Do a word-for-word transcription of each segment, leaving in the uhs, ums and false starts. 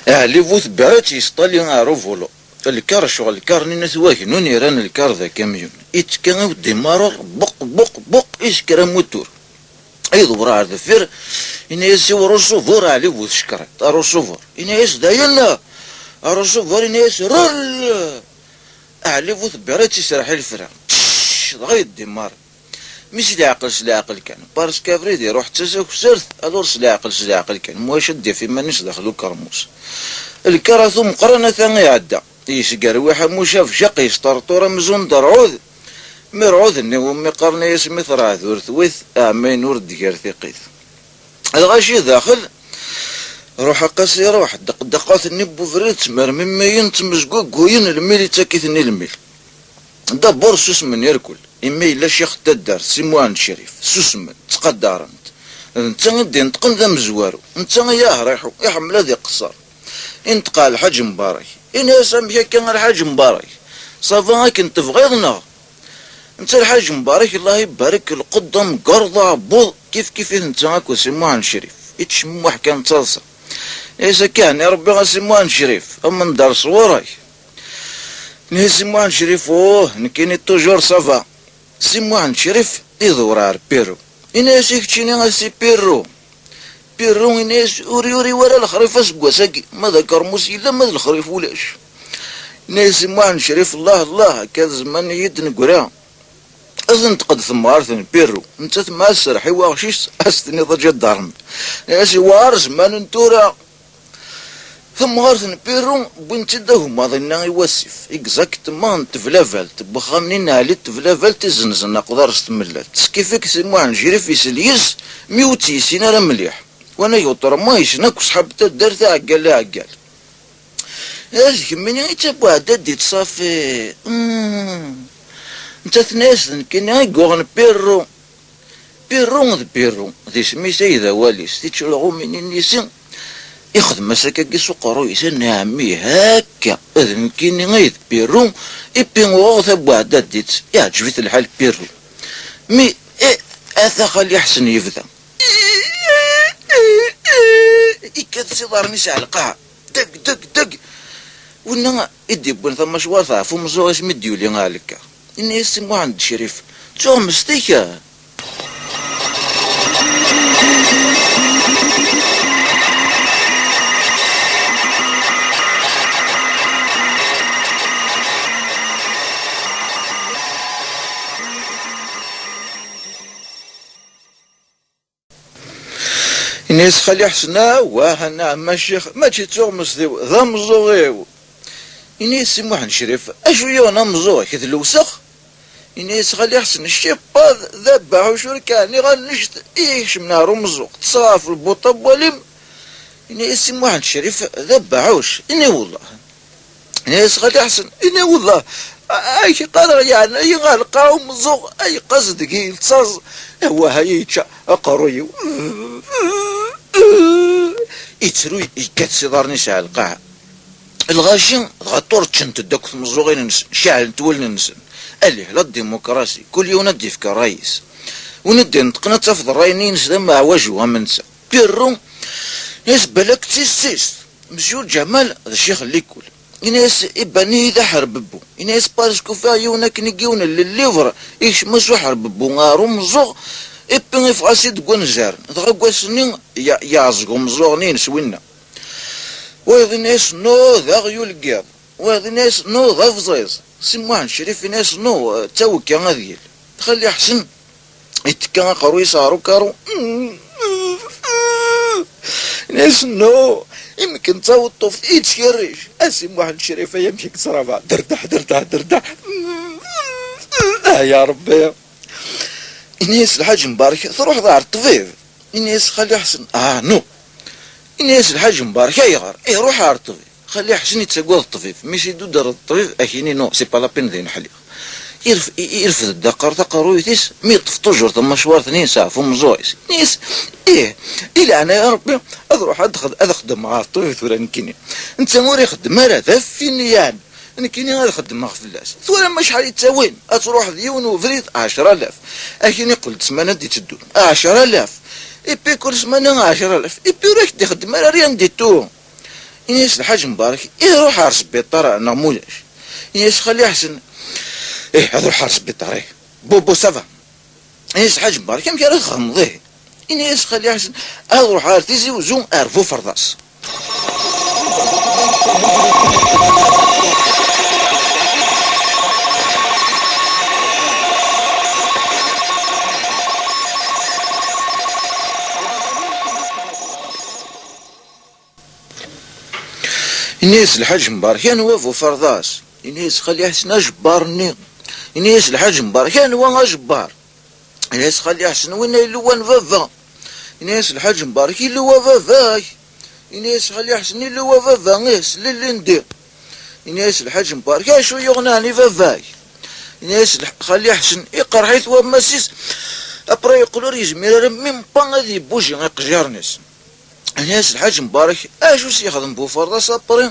Ɛli Bu Tebɛet yesṭali ɣer ubulu. Lkar, ccɣel lkar-nni n At Wagnun iran lkar d akamyun. Ittekka i udimaṛer, buq, buq, buq, isker amutur. Iḍewwer ar deffir, ini-as i Urusubur, Ɛli Bu Tecekriṭ, Arusubur. Ini-as dayen, Arusubur, ini-as rull! Ɛli Bu Tebɛet iserreḥ i lefra. Tcc! Dɣa yeddimaṛ. Mi s leɛqel, s leɛqel kan. Parce que abrid iruḥ d tasakessart, alors s leɛqel, s leɛqel kan. Muac ad d-yaf iman-is daxel ukermus. Lkar atu meqqran ata iɛedda. Yesgerwiḥ am ucabcaq, yesṭerṭur amzun d rrɛud. Mi rrɛud-nni umi qqaren ay asmi terɛed ur twit, ɛmayen ur d-gar tiqqit. Lɣaci daxel, ruḥ aqas iruḥ, ddeqdaqat-nni n ubrid ttmermimiyen, ttmezguguyen, lmil ittak-iten i lmil. Dabur susmen irkul, imi yella ccix n taddart, Si Muḥend Crif, susmen, ttqadaren-t. D netta i d-ineṭqen d amezwaru, netta i aḥriḥu, iḥemmel ad iqeṣṣer. Ineṭq ɣer Lḥaǧ Mbarek, ini-as: "Amek akka a Lḥaǧ Mbarek? Ça va akken tebɣiḍ neɣ?" Netta Lḥaǧ Mbarek, Allah ibarek, lqedd amgerḍ aɛebbuḍ, kif kif-it netta akked Si Muḥend Crif, ittcemmuḥ kan d taḍsa. Ini-as: "Akka ɛni Rebbi a Si Muḥend Crif, amendeṛ ṣṣwur-ik?" Ini-as Si Muḥend Crif: "Uh, nekkini toujours ça va." Si Muḥend Crif iḍewwer ar Pirru. Ini-as: "I keččini a Si Pirru?" Pirru ini-as: "Ur yuri wara lexrif aseggas-agi, ma d akermus yella, ma d lexrif ulac." Ini-as Si Muḥend Crif: "Allah, Allah, akka d zzman i yi-d-neggra." Ad tenṭeq-d temɣart n Pirru, nettat ma tserreḥ i uɣcic, ad s-tiniḍ aǧadarm. Ini-as: "Iwɛer zzman n tura." Tamɣart n Pirru wwin-tt-id agemmaḍ-inna i wasif, exactement n Teblabalt, n wexxam-nni n Ɛli n Teblabalt i zzenzen aqḍar s tmellalt. Skifik Si Muḥend Crif isel yes-s, mi ur tt-yessin ara mliḥ. Wanag uṭremma yessen akk ṣṣḥab n taddart aɛeggal aɛeggal. Ad kemmini i d tabuɛdaddit ṣafi. Hmm. Netta tenna-yas: "D nekkini i yuɣen Pirru." Pirru d Pirru, d isem-is ay d awal-is, tiččureɣ umini-nni-si, ixdem-as akkagi s uqerruy-is, a nna ɛemmi, hakka, d nekkini ay d Pirru, ipi uɣeɣ tabuɛdaddit, iɛǧeb-it lḥal Pirru. Mi, eh, ata Xali Ḥsen yebda. Ikkat s iḍarren-is ar lqaɛa. Deg, deg, deg! Winna i d-iwwin tamacwart ɣef umeẓẓuɣ-is mi d-yuli ɣer lkar. Ini-as Si Muḥend Crif: "Tuɣmest-ik?" Ini-as Xali Ḥsen: "Awah, a nna ɛemma Ccix, mačči d tuɣmest-iw, d ameẓẓuɣ-iw." Ini-as Si Muḥend Crif: "Acu yuɣen ameẓẓuɣ-ik, d lewsex?" Ini-as Xali Ḥsen: "Cciṭṭaḍ, d abeɛɛuc ur k-ɛniɣ annect i ikecmen ar umeẓẓuɣ, ṭṭseɣ ɣef lbuṭa n walim." Ini-as Si Muḥend Crif: "D abeɛɛuc?" Ini: "Wellah." Ini-as Xali Ḥsen: "Ini wellah, a-, ak qqareɣ yeɛna-yi ɣer lqaɛa umeẓẓuɣ, ay qqaz deg-i yelṭaẓ, awah ay yečča aqerruy-iw." Ittru yekkat s iḍarren-is ar lqaɛa. Lɣaci dɣa ṭurčent-d akk tmeẓẓuɣin-nsen, ceɛlent wallen-nsen. Alih, la démocratie, kul yiwen ad d-ifk ṛṛay-is. Win i d-ineṭqen ad tafeḍ ṛṛay-nni-ines d ameɛwaju am netta. Pirru, yes, balak d tissist. Mesyu Ǧamal d ccix n likul. Ini-as: "Iban-iyi d aḥerbebbu." Ini-as: "Parce que ufiɣ yiwen akken i yiwen n llivre, ikcem-as uḥerbebbu ɣer umeẓẓuɣ, ipi iffeɣ-as-id deg wanzaren. Dɣa deg wass-nni, ye-, yeɛẓeg umeẓẓuɣ-nni-ines winna. Wayeḍ ini-as: 'No, d aɣyul n yiḍ.' Wayeḍ ini-as: 'No, d abẓiẓ.'" Si Muḥend Crif ini-as: "No, d tawekka ad yil." Xali Ḥsen Ittekka aqerruy-is ɣer ukaru. Ini-as: "No, imken d taweṭṭuft i yettkerric." A Si Muḥend Crifa, amek i yettṛaba? Derdeḥ, derdeḥ, derdeḥ. Ah, ya Ṛebbi. Ini-as Lḥaǧ Mbarek: "Truḥeḍ ɣer ṭṭbib?" Ini-as Xali Ḥsen: "Ah, no." Ini-as Lḥaǧ Mbarek: "Ayɣer?" "Iruḥ ɣer ṭṭbib." Xali Ḥsen yettagad ṭṭbib, mi s-idudder d ṭṭbib, ad k-yini: "Non, c'est pas la peine, d ayen ḥliɣ." Irf-, i-, irfed-d aqer-, taqerruyt-is, mi yeṭṭef toujours tamacwart-nni yesɛa ɣef umeẓẓuɣ-is. Ini-as: "Ih, di leɛnaya n Ṛebbi, ad ruḥeɣ ad xed-, ad xedmeɣ ɣer ṭṭbib tura nekkini." Netta ur ixeddem ara, d afiniyan. "Nekkini ad xeddmeɣ fell-as. Twalam acḥal i ttawin? Ad truḥeḍ yiwen ubrid, ɛecra alaf. Akin iqqel-d ssmana d-itteddun, ɛecra alaf. Ipi kul ssmana, ɛecra alaf. Ipi ur ak-d-ixeddem ara rien du tout." Ini-as Lḥaǧ Mbarek, iruḥ ar sbiṭar neɣ mulac? Ini-as Xali Ḥsen, ih, ad ruḥ ar sbiṭar, ih. Bobo, ça va? Ini-as Lḥaǧ Mbarek, amek ara txedmeḍ, ih? Ini-as Xali Ḥsen, ad ruḥ ar Tizi Uzzu, ar Buferḍas. Ini-as Lḥaǧ Mbarek, anwa Buferḍas? Ini-as Xali Ḥsen, ajebbar-nni. Ini-as Lḥaǧ Mbarek, anwa ajebbar? Ini-as Xali Ḥsen, win ay iluwan baba. Ini-as Lḥaǧ Mbarek, iluwa baba-k? Ini-as Xali Ḥsen, iluwa baba, ih, s lilindi. Ini-as Lḥaǧ Mbarek, acu yuɣen ɛni baba-k? Ini-as Lḥ-, Xali Ḥsen, iqerḥ-it wammas-is, après yeqqel ur yezmir ara même pas ad ibuji iqejjaren-is. Ini-as Lḥaǧ Mbarek, acu s-yexdem Buferḍas après?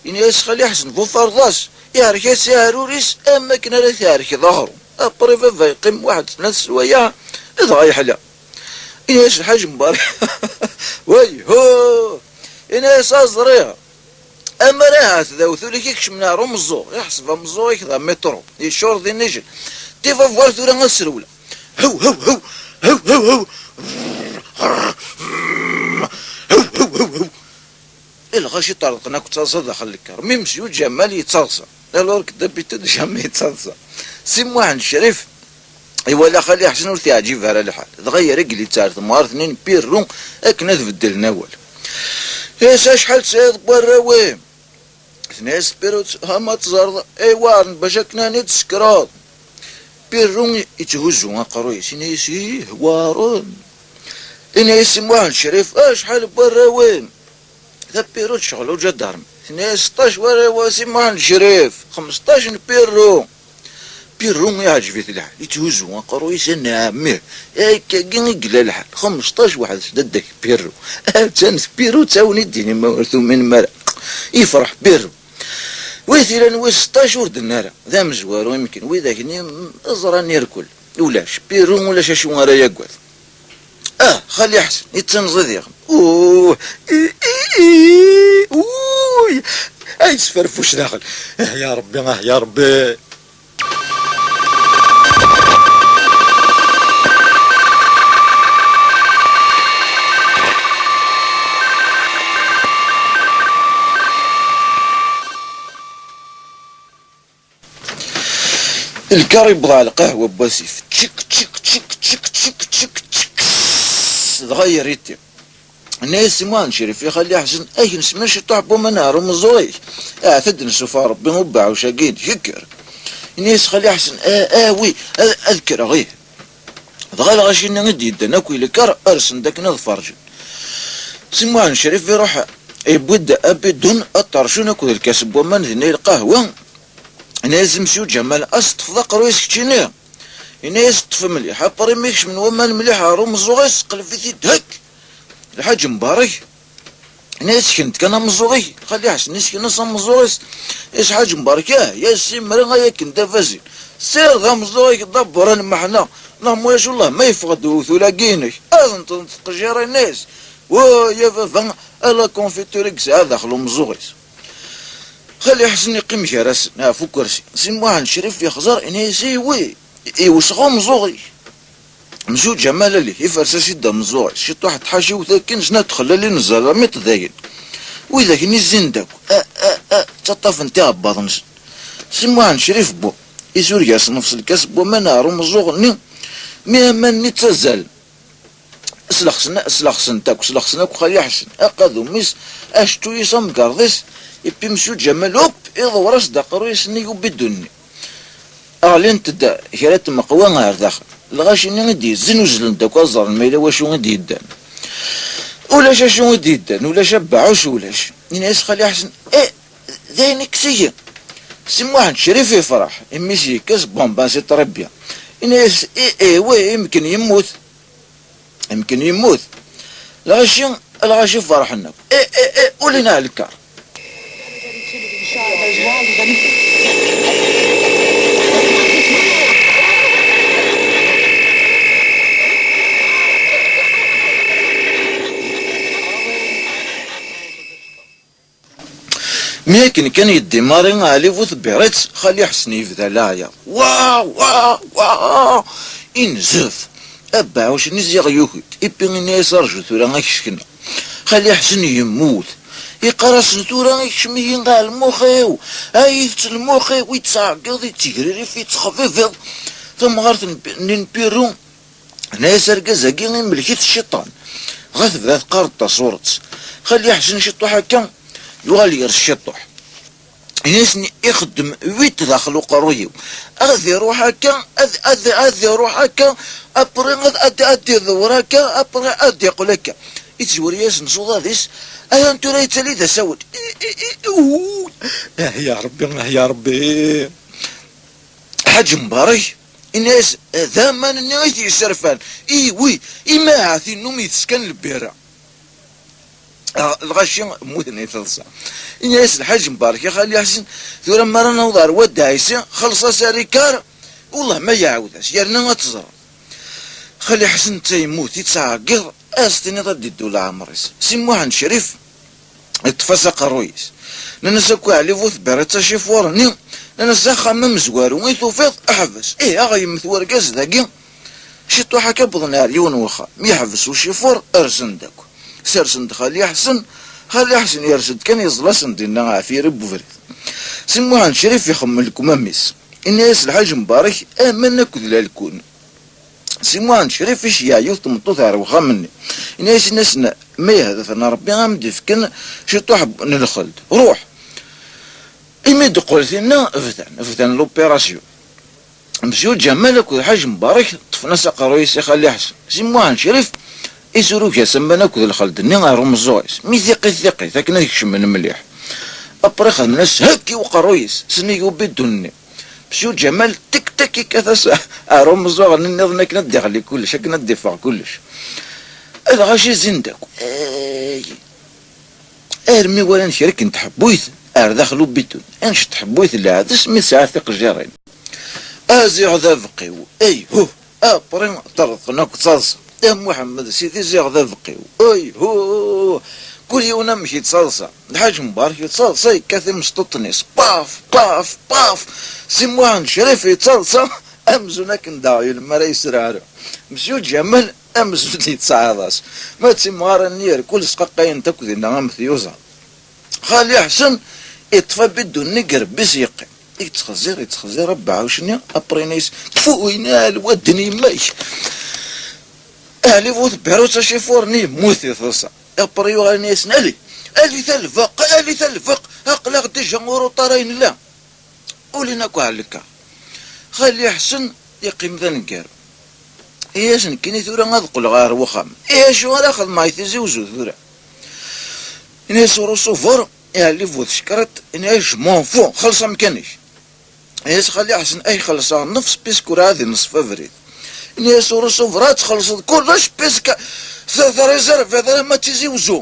Ini-as Xali Ḥsen, Buferḍas iɛerk-as aɛrur-is am wakken ara t-iɛerk d aɣrum. Après baba yeqqim waḥed snat swayeɛ, dɣa yeḥla. Ini-as Lḥaǧ Mbarek, wayhu! Ini-as, a ẓriɣ. Amar ahat d awtul-ik ikecmen ar umeẓẓuɣ, iḥseb ameẓẓuɣ-ik d amitru, yeččur d inijel. Tifavwar tura ad srewleɣ. Hew, hew, hew, hew, hew, hew. Hew, hew, hew, hew. I lɣaci ṭerḍqen akk d taḍsa daxel n lkar. Mi Mesyu Ǧamal yettaḍsa. Alors que d'habitude jamais yettaḍsa. Si Muḥend Crif iwala Xali Ḥsen ur t-yeɛǧib ara lḥal. Dɣa yerreggel-itt ar temɣart-nni n Pirru akken ad beddlen awal. Yes, acḥal tesɛiḍ n warraw-im? Tenna-yas Pirru, ha ma teẓreḍ, ay weɛren bac akken ad ten-id-tsekreḍ. Pirru yetthuzzu aqerruy-is, yenna-yas, ih, weɛren. Yenna-yas Si Muḥend Crif, acḥal n warraw-im? Tapirrut tecɣel uǧadarmi. Tenna-yas, seṭṭac warraw a Si Muḥend Crif, xmesṭac n Pirru. Pirru iɛǧeb-it lḥal, yetthuzzu aqerruy-is, anɛam, ih, akkagi i yella lḥal. Xmesṭac weḥd-s d adeg Pirru. Attan Pirru ttawen-id-ini ma ur tuminem ara. Yefreḥ Pirru. Wi t-ilan wis seṭṭac ur d-nni ara. D amezwaru imken widak-nni ẓran irkel. Ulac, Pirru ulac acu ara yagad. Ah, Xali Ḥsen, yettanẓi diɣen. Uh, i, i, i, uy, ay yesferfuc daxel. Ah, ya Rebbi, ah, ya Rebbi. Lkar yewweḍ ɣer lqahwa n wasif. Čik, čik, čik, čik, čik, čik, čik. Dɣa yerr-it. Yenna-yas Si Muḥend Crif i Xali Ḥsen, ad k-nesmel ciṭuḥ n waman ar umeẓẓuɣ-ik. Ahat ad d-nessufeɣ Rebbi ubeɛɛuc-agi-inek, kker. Yenna-yas Xali Ḥsen, ah, ah, wi, ad, ad kkreɣ, ih. Dɣa lɣaci-nni i d-yeddan akk i lkar, rsen-d akken ad ferǧen. Si Muḥend Crif iruḥ, yewwi-d abidun, aṭercun akked lkas n waman dinna i lqahwa. Yenna-yas Mesyu Ǧamal, ad s-teṭṭfeḍ aqerruy-is keččini? Yenna-yas, ṭṭef mliḥ, après mi kecmen waman mliḥ ɣer umeẓẓuɣ-is, qleb-it-id hekk. Lḥaǧ Mbarek, yenna-yas, kent kan ameẓẓuɣ-ik? Xali Ḥsen yesken-as ameẓẓuɣ-is. Yes Lḥaǧ Mbarek, ah, ya simra ay akken d abazin. Sired ameẓẓuɣ-ik d abura n meḥna, neɣ mulac ullah ma yeffeɣ-d uwtul-agi-inek, ad nṭent tqejjirin-is. Wa ya baba, ala confiture i yesɛa daxel umeẓẓuɣ-is. Xali Ḥsen yeqqim gar-asen ɣef ukersi. Si Muḥend Crif yexẓer, yenna-yas, iwi, iwsex umeẓẓuɣ-ik. Mesyu Ǧamal alih, ifers-as-id ameẓẓuɣ-is, ciṭuḥ n tḥaciwt akken, snat txellalin n zzalamiṭ dayen. Widak-nni zzin-d akk, a, a, a, ttaṭṭafen tiɛebbaḍ-nsen. Si Muḥend Crif bu, isureg-as nnefs lkas n waman ɣer umeẓẓuɣ-nni, mi aman-nni ttazzalen. Slexsen, slexsen-t akk, slexsen akk Xali Ḥsen, aqadum-is, acettu-is, amgerḍ-is, ipi Mesyu Ǧamal, hop, iḍewwer-as-d aqerruy-is nnig ubidun-nni. Ɣlint-d kra n tmeqwa ar daxel. Lɣaci-nni i d-yezzin uzzlen-d akk ad ẓren ma yella wacu i d-yeddan. Ulac acu i d-yeddan, ulac abeɛɛuc, ulac. Yenna-yas Xali Ḥsen, eh, d ayen i ksigi. Si Muḥend Crif yefreḥ, imi s-yekka s bomba, c'est très bien. Yenna-yas, eh, eh, oui, imken yemmut. Imken yemmut. Lɣaci, lɣaci ferḥen akk. Eh, eh, eh, ulin ar lkar. Mi akken kan yeddimari Ɛli bu tebbirit, Xali Ḥsen yebda leɛya. Wa, wa, wa! Inzef! Abeɛɛuc-nni ziɣ yuki-d, ipi ini-as: "Rju tura ad k-cekneɣ." Xali Ḥsen yemmut. Iqqar-asen: "Tura ikcem-iyi ɣer lmux-iw, ay itett lmux-iw", ittɛeggiḍ, ittegririf, ittexbibiḍ. Tamɣart n, n Pirru, tenna-yas: "Argaz-agi imlek-it cciṭan." Dɣa tebda teqqar-d tasuret. Xali Ḥsen ciṭuḥ akka, yuɣal yers ciṭuḥ. Ini-asen: "Ixeddem huit daxel uqerruy-iw. Ad iruḥ akka, ad, ad, ad iruḥ akka, après ad, ad, ad iḍewwer akka, après ad iqqel akka." Ittweri-yasen s uḍad-is, atan tura yettali d asawen. I, i, i, uu. Ah ya Rebbi, ah ya Rebbi. Ḥaǧ Mbarek, ini-as: "D aman-nni i t-yesserfan. Iwi, imahat innum itess kan lbira." Ah, lɣaci mmuten i teḍsa. Ini-as Lḥaǧ Mbarek: "A Xali Ḥsen, tura mi ara naweḍ ɣer Wad Ɛisi, xelleṣ-as arikar, wellah ma iɛawed-as, yerna ad teẓreḍ." Xali Ḥsen netta yemmut, yettɛeggiḍ, ad as-tiniḍ ad d-iddu leɛmer-is. Si Muḥend Crif, iṭṭef-as aqerruy-is. Nnan-as akk Ɛli bu tebbirit acifuṛ-nni, nnan-as: "Axxam amezwaru i tufiḍ, ḥbes." Ih, aɣ yemmet wergaz dagi. Ciṭuḥ akka wwḍen ar yiwen wexxam, yeḥbes ucifuṛ, rsen-d akk. Sersen-d Xali Ḥsen, Xali Ḥsen yers-d kan, yeẓla-sen dinna ɣef yiri n webrid. Si Muḥend Crif ixemmel deg umam-is. Ini-as Lḥaǧ Mbarek: "Aman akked lalkun." Si Muḥend Crif iceyyeɛ yiwet tmeṭṭut ar wexxam-nni. Ini-as, ini-asen: "Ma yehda-ten Rebbi, a m-d-ifken ciṭuḥ n lxeld. Ruḥ." Imi d-teqqel tinna, bdan, bdan l'opération. Mesyu Ǧamal akked Ḥaǧ Mbarek ṭṭfen-as aqerruy-is i Xali Ḥsen. Si Muḥend Crif isureg-as aman akked lxeld-nni ar umeẓẓuɣ-is. Mi tiqit tiqit, akken ad kecmen mliḥ. Après xedmen-as hekk i uqerruy-is, sennig ubidun-nni. Mesyu Ǧamal, tik tak, yekkat-as ar umeẓẓuɣ-nni nniḍen akken ad d-iɣli kullec, akken ad d-iffeɣ kullec. Lɣaci zzin-d akk. Ay! Armi walan kra akken tḥebbuyt ar daxel ubidun. Annect tḥebbuyt n lɛades mi tesɛa tiqejjirin. Aziɣ d abeqqiw, ayhuh! Apri ṭṭerḍqen akk d taḍsa. A Muḥemmed Sidi, ziɣ d abeqqiw, ayhuh! Kul yiwen amek yettaḍsa. Lḥaǧ Mbarek yettaḍsa, yekkat imesṭuṭen-is, paf, paf, paf! Si Muḥend Crif yettaḍsa amzun akken d aɣyul mi ara yesreɛru. Mesyu Ǧamal amzun yettɛaḍ-as. Ma d timɣarin-nni yerkul sqaqayent akk dinna am tyuẓa. Xali Ḥsen iṭṭef abidun-nni deg irebbi-s yeqqim. Yettxezzir, yettxezzir abeɛɛuc-nni, après ini-as: "Tfu, ini-as lwadden yemma-k." Ɛli bu tebbirt acifuṛ-nni yemmut di teḍsa. Après yuɣal ini-asen: "Ali, ali talbeq, ali talbeq, aql-aɣ déjà ur uṭar ayen nella." Ulin akk ɛellka. Xali Ḥsen yeqqim d aneggaru. Ini-as: "Nekkini tura ad qqleɣ ɣer wexxam." "I acu ara xedmeɣ i Tizi Wezzu tura?" Ini-as Urusuver, iɛelli bu tcekriṭ, ini-as: "Je m'en fous, xelleṣ amkan-ik." Ini-as Xali Ḥsen: "Ay xellṣeɣ nnefs, puisque ur ɛad ineṣṣef abrid." Ini-as Urusuver: "Ad txellṣeḍ kullec, puisque t-, trizerviḍ alamma d Tizi Wezzu."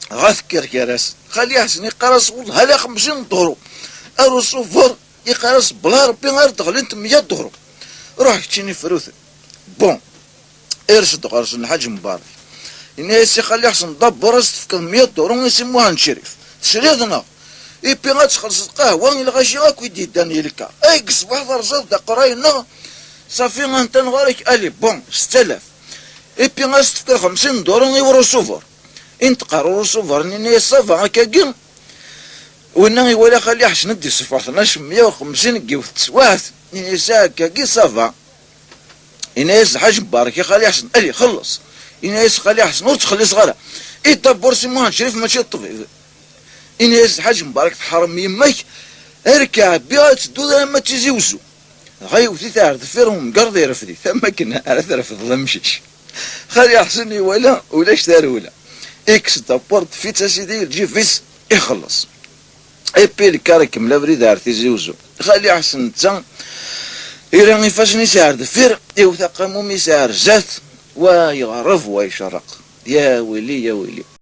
Dɣa tekker gar-asen. Xali Ḥsen iqqar-as: "Wellah ala xemsin duru." Ar usuver iqqar-as: "Bla Rebbi ar d-ɣlint meyya duru. Ruḥ keččini fruten." Bon, ires-d ɣer-sen Lḥaǧ Mbarek. Ini-as i Xali Ḥsen: "Dabur ad s-tefkeḍ meyya duru i Si Muḥend Crif. Tesliḍ neɣ? Ipi ad txellṣeḍ qahwa i lɣaci akk i d-yeddan yelka. Ay deg ṣṣbeḥ terẓiḍ-d aqerray-nneɣ, safi anta n ɣur-k, allez, bon, setta alaf. Ipi ad s-tefkeḍ xemsin duru i urusuver." Inṭeq ɣer urusuver-nni, ini-as: "Ça va, akkagi?" Winna iwala Xali Ḥsen ad d-issufeɣ tnac meyya u xemsin deg yiwet n teswiɛt, ini-as: "Akkagi, ça va." Ini-as Lḥaǧ Mbarek i Xali Ḥsen: "Ali, xelleṣ." Ini-as Xali Ḥsen: "Ur ttxelliṣeɣ ara. I dabur Si Muḥend Crif mačči d ṭṭbib." Ini-as Lḥaǧ Mbarek: "Teḥrem yemma-k, ar k-ɛebbiɣ ad tedduḍ alamma d Tizi Wezzu." Dɣa yewwet-it ar deffir umgerḍ, irfed-it am wakken ara trefdeḍ amcic. Xali Ḥsen iwala ulac tarewla. Ikkes-d aport, fits asidi lǧib-is, ixelleṣ. Ipi lkar ikemmel abrid ar Tizi Wezzu. Xali Ḥsen netta ira ifassen-is ar deffir, iwet aqamum-is ar zdat, wa iɣerreb, wa icerreq. Ya wili, ya wili.